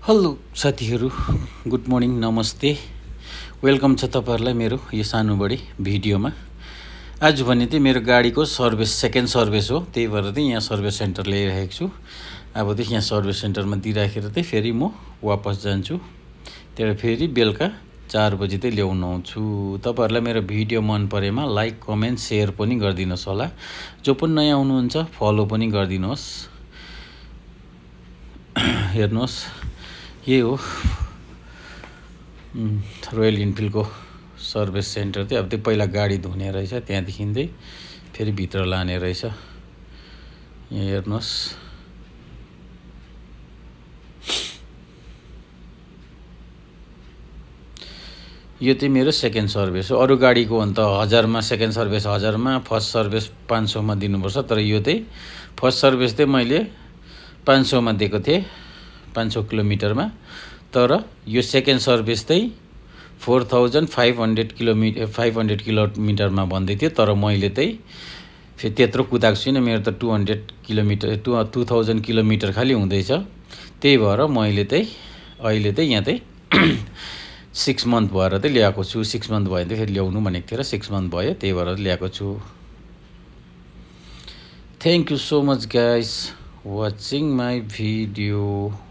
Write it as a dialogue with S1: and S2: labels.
S1: Hello साथीहरू, good morning, नमस्ते। Welcome छ तपाईँहरूलाई मेरो यो सानो बढी भिडियोमा। आज भने चाहिँ मेरो गाडीको सर्भिस सेकेन्ड सर्भिस हो, त्यही भएर चाहिँ यहाँ सर्भिस सेन्टर ल्याइरहेको छु। अब चाहिँ यहाँ सर्भिस सेन्टरमा दिइराखेर चाहिँ फेरि म वापस जान्छु। त्यहाँबाट फेरि बेलुका 4 बजी चाहिँ ल्याउन आउँछु। तपाईँहरूलाई मेरो भिडियो मन परेमा लाइक, कमेन्ट, सेयर पनि गरिदिनुहोस् होला। जो पनि नयाँ आउनुहुन्छ फलो पनि गरिदिनुहोस्। हेर्नुहोस्, यही हो रोयल इन्फिल्डको सर्भिस सेन्टर चाहिँ। अब त्यो पहिला गाडी धुने रहेछ, त्यहाँदेखि चाहिँ फेरि भित्र लाने रहेछ। यहाँ हेर्नुहोस्, यो चाहिँ मेरो सेकेन्ड सर्भिस हो। अरू गाडीको अन्त 1000मा सेकेन्ड सर्भिस 1000मा, फर्स्ट सर्भिस 500मा दिनुपर्छ। तर यो चाहिँ फर्स्ट सर्भिस चाहिँ मैले 500मा दिएको थिएँ, 500 किलोमिटरमा। तर यो सेकेन्ड सर्भिस चाहिँ 4500 किलोमिटरमा भन्दै थियो। तर मैले चाहिँ फेरि त्यत्रो कुदाएको छुइनँ, मेरो त 2000 किलोमिटर खालि हुँदैछ। त्यही भएर मैले चाहिँ अहिले चाहिँ यहाँ चाहिँ 6 मन्थ भएर चाहिँ ल्याएको छु। 6 मन्थ भयो भने फेरि ल्याउनु भनेको थिएँ र 6 मन्थ भयो, त्यही भएर ल्याएको छु। Thank you so much guys watching my video.